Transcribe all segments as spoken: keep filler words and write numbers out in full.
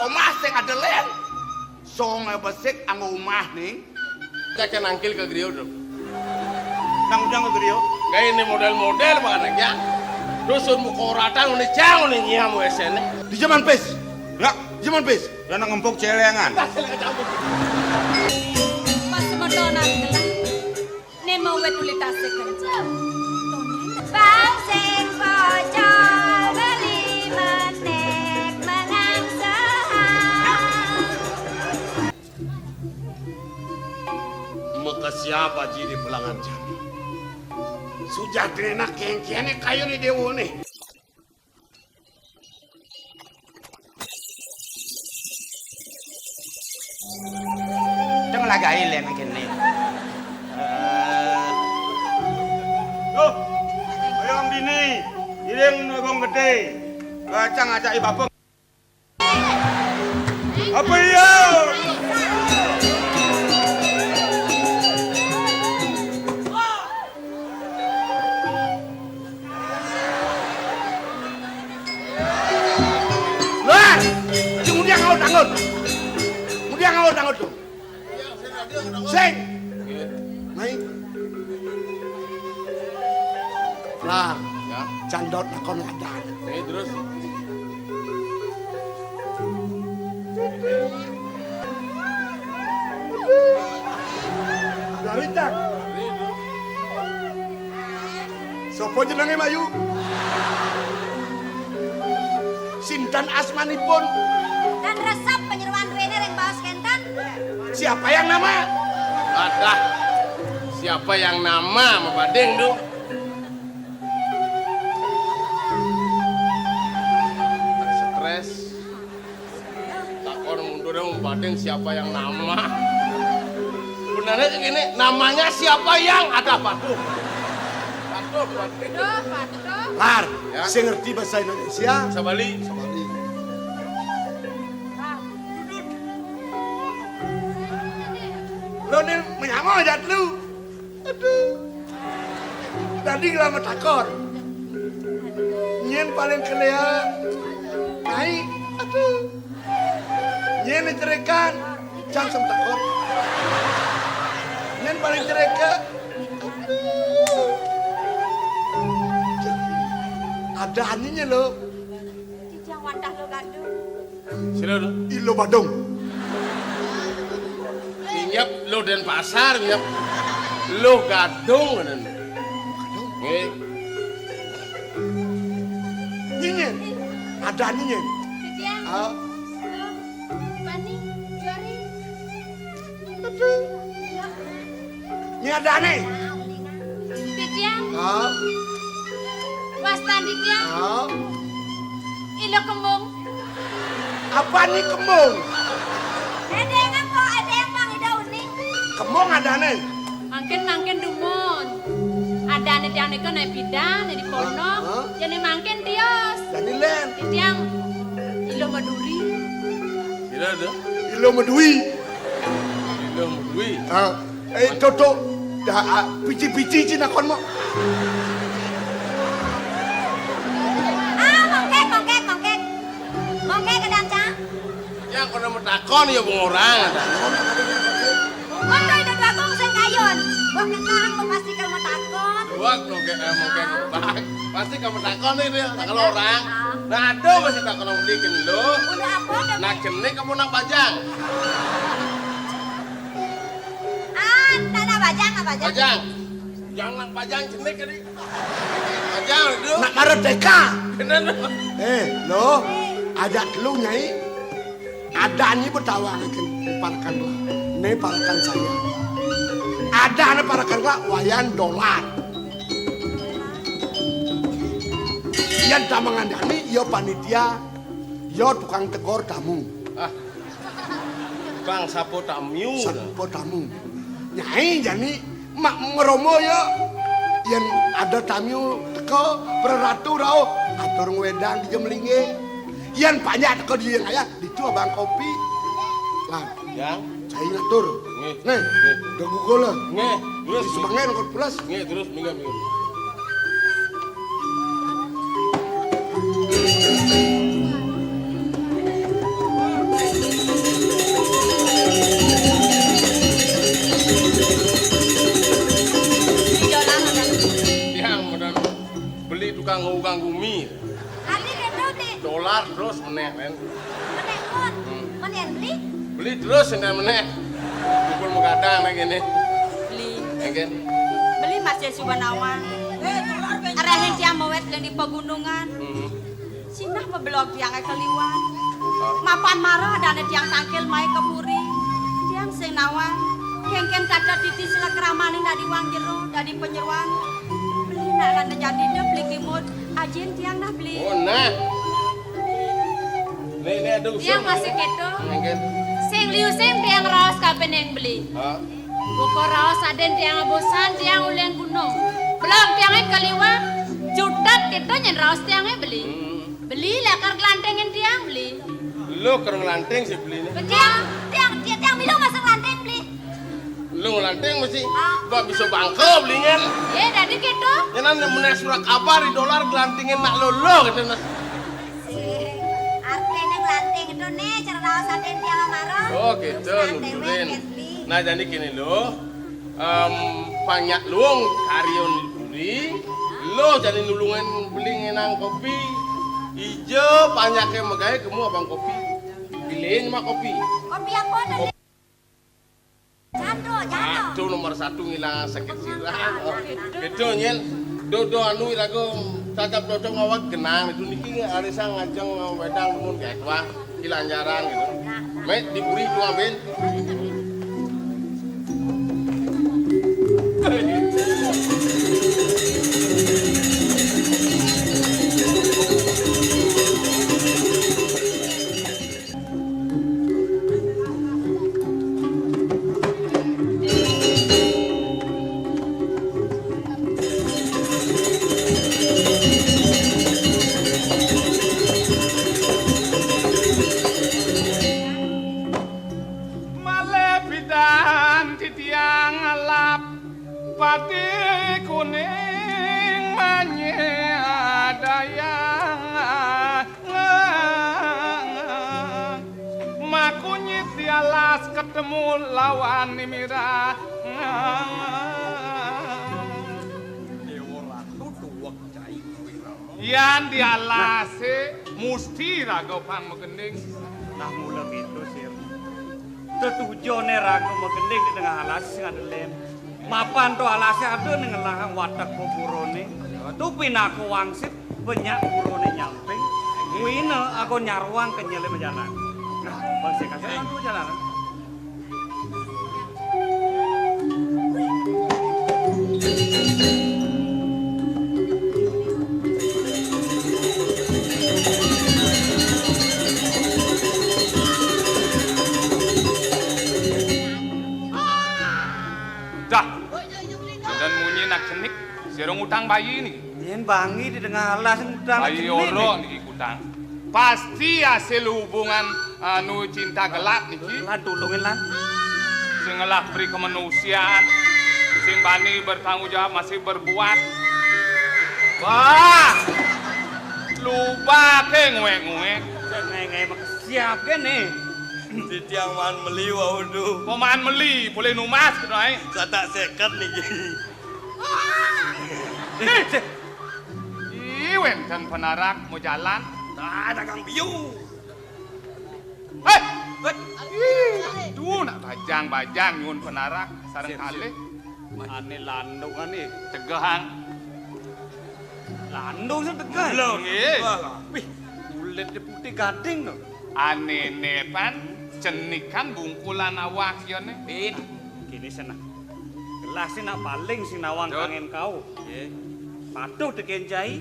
Omah sing ada lén. Songé besik anggo omah ning. Cacé nangkil ka griya, Dul. Nang ujang ka griya. Gaé né modél-modél banget ya. Dusun muka oratan udah jauh nih nyiam wéséné. Di zaman pis. Ya, di zaman pis. Ya nang empuk celengan. Pas semeton ati gelah. Né mawit uli tasik kenceng. Bang sing pocol beli menék mengangsehan. Maka siapa ji di pelangan jani? Sujatréna kéngkéné kayuné déwané. Teng lagaé lén kéné. Eh. Duh, ayo dini, iring nagong gedé. Baca ngajak ibabeng. Apa iya? Lah, aja ngudiang ngaut-angut. Ngudiang ngaut-angut tuh. Sing. Naik. Lah, ya. Jandot lakon ladan. Ini terus. Dari, Cak. Sapa jenengé, Mayu? Sinten asmanipun? Dan resep panyeroan duéné ring baos kénten. Siapa yang nama? Adah. Siapa yang nama mabading tuh? Stres. Takon mundur yang banding siapa yang nama. Benarnya gini, namanya siapa yang ada patuh. Patuh, patuh. Duh, patuh. Lar, ya. Sing ngerti bahasa Indonesia. Sabali. Sabali. Lo nih menyama aja lu. Aduh. Dadi ngelamar takon. Nyén paling keléa. Ai, aduh. Nyén cerikan. Jang sem takon. Nyén paling cerika. Aduh. Ada aninya lo. Cijang wadah lo gaduh. Sira, Dul. Ilo Badung. Nginjak lo Denpasar, nginjak lo Gadung, ngono. Nggih. Nyinyin. Ada nyinyin. Titiang. Ah. Pani, Jari. Aduh. Ini ada nih. Titiang. Ah. Wastan titiang. Ah. Ilo kembung. Apa nih kembung? Edeng apa? Edeng Bang Ida Uning. Kembung ada nih. Mangkin, mangkin dumun. Adané tiang nika naé pidan, naé di kono. Hah? Jani mangkin tios. Jani lén. Tiang ilo Maduri. Sira to? Ilo Madui. Ilo Madui. Ah, eh, Dodo. Dah, ah, pici-pici ci nakon mo. Ah, mongkek, mongkek, mongkek. Mongkek ke dancang. Ya, kono matakon ya wong orang. Kono Ida Bagong sing kayun. Wah, ketahang lo pasti kalau matakon. Wah, mongkek, eh, mongkek. Pasti kamu takon nih, Bil. Kalau orang. Ah. Nah, aduh, masih takon orang belikin lo. Udah apa, udah. Nak jenik kamu nak bajang? Ah, tak nak bajang, nak bajang. Bajang. Yang nak bajang jenik tadi. Bajang itu. Nak merdeka. Bener. Eh, lo, ajak lu, Nyai. Ada ni betawa ni parekan lah. Ni parekan saya. Ada ni parekan lah, Wayan Dolar. Yan tamangan dani, yo panitia, yo tukang tegor tamu. Ah. Bang, sapa tamu? Sapa tamu? Nyai jani mak ngeromo ya. Yan ada tamu teko, praratu rauh, atur ngwedang di jemlinge. Yan panjak teko di yang ayah, ditu abang kopi. Lah, Yang? Cai ngatur. Nggih. Nih, nggih. Udah gugur lah. Nggih, terus. Di semangat, nggih. Nggih, terus, minggu, minggu. Ganggu-ganggu mi. Arti kéto, Bli? Dolar terus menék, men. Menék, Bun. Hmm. Menék beli? Beli terus, menék, menék. Kumpul magadang, menék, kéné. Beli. Engkén. Beli masih suba nawang. Arahin tiang mawét lén di pagunungan. Hmm. Sinah mabelog tiangé kaliwat. Ah. Mapan mara adané tiang tangkil mai ka puri. Tiang sing nawang. Kénkén kata titi sila kramané nak di wang jero, dadi panyeroan. Beli nak lana jadi dep, Beli Kimud. Ajin tiang nah, Beli. Oh, nah. Né, né, aduh, tiang sing, masih kéto. Engkén. Sing liu sing tiang raos kabéh nang Beli. Ha? Buka raos adén tiang abosan, tiang uling gunung. Belog tiangé kaliwat, jutet kéto nyén raos tiangé, Beli. Hmm. Beli lakar glantingin tiang, Beli. Lu keur nglanting sih, Beli. Tiang, tiang, tiang, tiang milu masuk lanting, Beli. Lu nglanting mesti. Ah. Ba bisa bangka, Beli, nyén. Yé, dadi kéto. Nyén menék surat kabar di dolar glantingin nak lu, lu kéto, nah. Sing, artiné nglanting itu né, cara raos adén tiang mara. Oh, kéto, nuturin. Nah, jadi gini, Lu. Em, panjak luung karya Beli, Lu jani nulungin Beli nginang kopi. Ija panjaké magaé, gemu abang kopi. Beli mah kopi. Kopi apa tuh? Kopi. Jando, jando. Ah, itu nomor satu ngilang sakit sirah. Gitu, nyén. Do, do, anu, iraga tatap cocok ngawag genang itu niki, arisan ngajeng wedang dumun kayak wah. Kilanjaran gitu. Mé, di puri tuang, Bén. Malih pidan titiang ngalap pati kuning manyadayang. Makunyit di alas ketemu lawan Ni Mirah. Déwa Ratu tuwek cai kuwi. Yan di alasé musti raga pang magending. Nah, mula kéto, Sir. Tetujoné raga magending di tengah alas sing ada lem. Mapan to alasé ada ning ngelahang watek buburoné. To pinaka wangsit, banyak buroné nyamping. Kuwina aku nyarwang kenyelé majalan. Nah, bangsa kasar aku jalan. Dah. Dan munyi nak cenik, sira ngutang bayi niki. Nyén bangi di tengah alas ngutang bayi cenik ora niki. Niki ngutang. Pasti hasil hubungan, anu, cinta gelap niki. Lan tulungin, Lan. Sing ngelah beri kemanusiaan, sing bani bertanggung jawab masih berbuat. Wah! Lubake nguek-nguek. Sing ngengeh mek siap kene. Titiang maan meli wau tu. Kok maan meli, boleh numas gitu ae. Satak seket niki. Ih, wénten penarak mau jalan. Nah, dagang biu. Hei! Hei! Ih, aduh, nak bajang-bajang nyuwun penarak sareng kalih. Ane landung ane. Tegehang. Landung sing tegeh. Lho, nggih. Wih, kulitnya putih gading to. Anene pan cenikan bungkulan awak yane. Pin. Kene seneng. Gelas sing nak paling sing nawang kangen kau. Nggih. Patuh teken cai.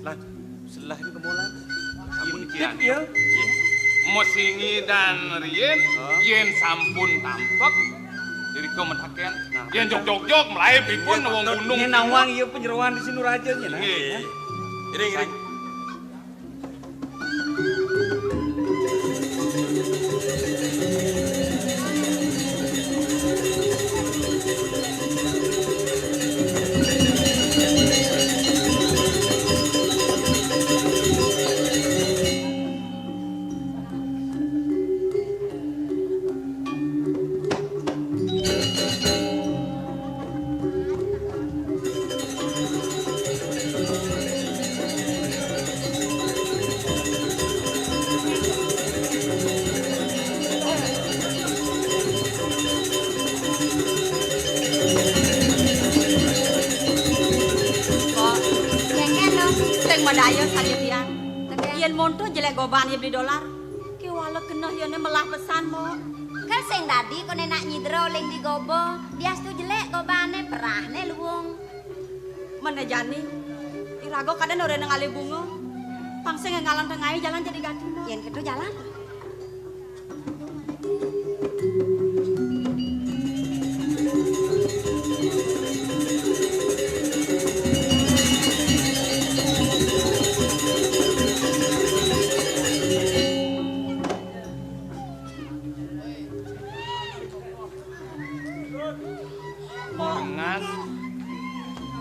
Lah, selah ini kemolan. Sampun kian. Intip ya. Nggih. Mesingi dan rien, yen sampun tampek, irika metaken. Nah, yen jog-jog-jog, melae pripun wong gunung. Ini nawang iya penyeroan di Sinuraja, nggih, nah. Nggih. Iring, iring. Ayo saja tiang. Tapi yén monto jelék gobané beli dolar. Kéwala keneh yéné melah pesan, Mbok. Kan sing dadi koné nak nyidra uling di goba, diastu jelék gobané, perahné luung. Mené jani, iraga kadén orahang ngalih bunga. Pang sing ngalang tengai jalan jadi gati, Mbok. Yén kéto jalan. Ngas.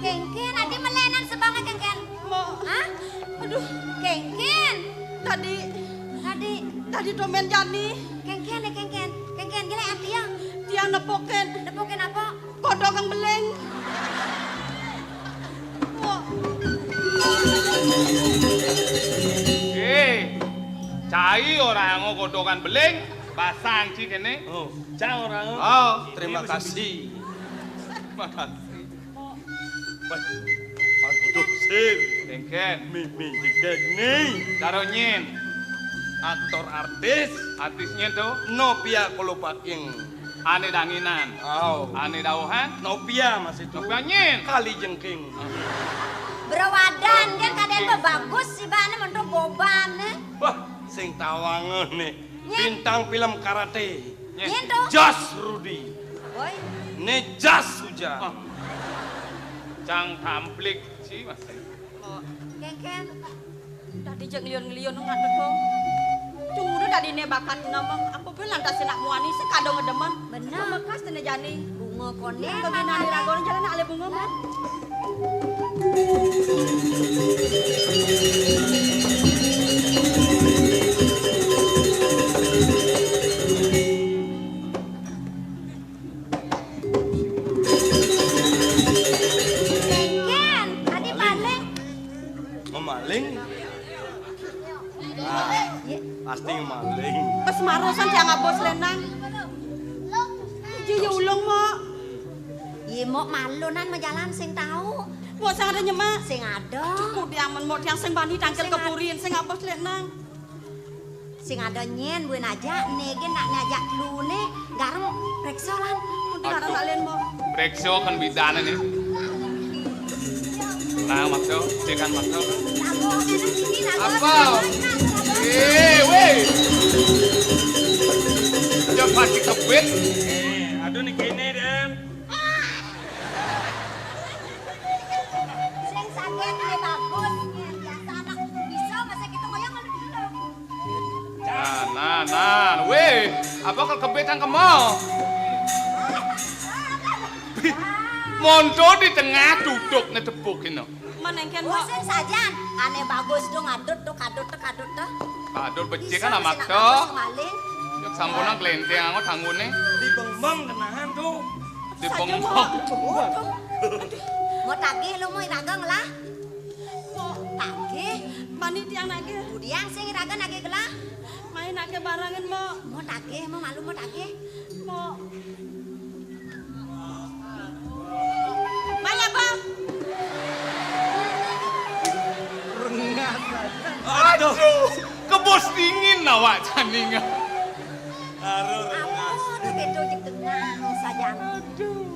Kéngkén, adi melénan sebanga kéngkén. Mbok. Hah? Aduh. Kéngkén. Tadi. Tadi. Tadi tumbén jani. Kéngkén, kéngkén. Kéngkén, gila ati ya. Tiang nepukin. Nepukin apa? Godhogan beling. Mbok. Eh, cai orahanga godhogan beling, basang ci kéné. Oh, cai orahanga. Oh, terima kasih. Makasih. Wah, aduh, Sir. Kéngkén. Mimi jegég né. Cara nyén. Aktor artis. Artis nyén to? Nopia Kolopaking. Ané danginan. Au. Ané dauhan. Nopia masih to. Nopia nyén. Kali Jengking. Brawadan kan kadén bagus sih, Bang, monto gobané. Wah, sing tawang né. Nyén. Bintang film karate. Nyén. Nyén to? Jas Rudi. Woi. Né jas hujan. Oh. Cang tamplik ci, Mas. Oh, kéngkén. Dadi jeg ngliun-ngliun ngadeg, Bang. Cung udah dadi né bakat nama. Apa pun lantas nak muani sekadang ngedemen. Bener. Mekas tené jani. Bunga koné. Yang kegina di ragon jalan alé bunga, Bang. Kéngkén, adi maling. Memaling? Nah, pasti maling. Pas marosan tiang abos lenang. Iya, ya ulung, Mok. Iya, Mok, malunan majalan sing tau. Mok, sing ada nyemak. Sing ada. Cukup diamen, Mok, tiang sing bani tangkil kepurin, sing abos lenang. Sing ada nyén, buin aja, né gén nak ngajak lu né, gareng, preksa lan. Aduh. Preksa kan bidané né. Nah, maksa, cékan maksa. Apa? Eh, wéh. Jangan pasti kebit. Eh, aduh nih kéné, Den. Sing saget né bagus, biasa anak bisa masa kita ngoyong ngeluh. Nah, nah, nah. Wéh, apa kal kebet cangkemmu? Monto di tengah duduk né tepuk ino. Menengken, Mbok. Sing sajan, ané bagus dong, adut tuh, kadut tuh, kadut tuh. Kadut becik kan amat tuh. Maling. Yuk sampunan kelenting angot tanggune. Di bengong kenahan tuh. Di bengong. Mau tagih lu, mau iraga ngelah? Mau tagih? Mani tiang nagih? Budiang sing iraga nagih gelah. Main nagih barangin, Mbok. Mau tagih, mau malu, mau tagih. Mbok. Maya, Bang. Rengas. Aduh, kebos dingin awak caning. Aduh, rengas. Aduh, bedo jek dengar saja. Aduh.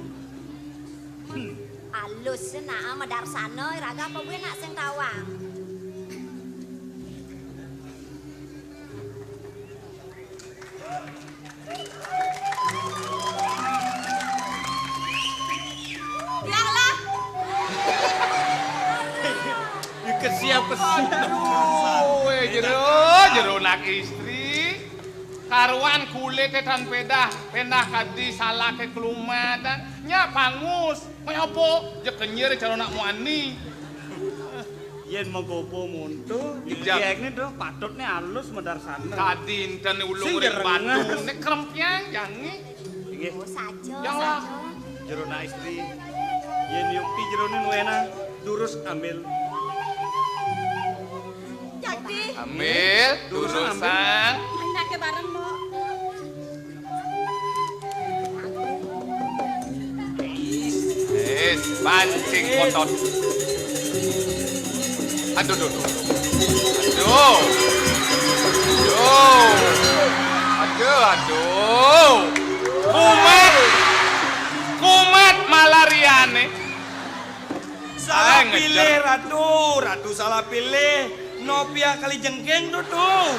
Alus nak madarsana, iraga apa buin nak sing tawang? Biarlah. Kesiap, kesiap. Aduh, wéh, jero, jero nak istri. Karuan kulité tan pedah, pendah kadi salahé kelumatan. Nyak pangus, meh apa? Jek kenyir cara nak muani. Yén magopo monto, ijak né tuh patutné alus madarsana. Tadi enten ulung ring batu, né krempiang jangi. Inggih. Oh, saja, saja. Jero nak istri. Yén yukti jeroné nuéna, durus ambil. Jati. Ambil, durusan. Mainake bareng, Mbok. Wis, pancing kotor. Aduh, aduh, aduh. Aduh. Aduh. Aduh, aduh. Kumat. Kumat malariane. Salah pilih, Ratu. Ratu salah pilih. Nopia kali jengking tuh, tuh.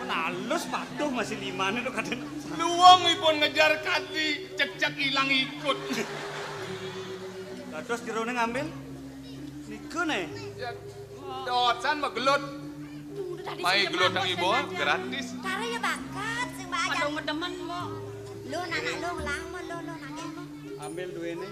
Men alus patuh masih limane tuh kadang. Luwung ipun ngejar kadi cecek ilang ikut. Dados jerone ngambil? Niku ne. Ya, dosan magelut. Mai gelut nang ibu gratis. Kare ya bakat sing mbak aja. Padha ngedemen, Mbok. Lo anak lo ngelamar lo lo nangis lo. Ambil duene.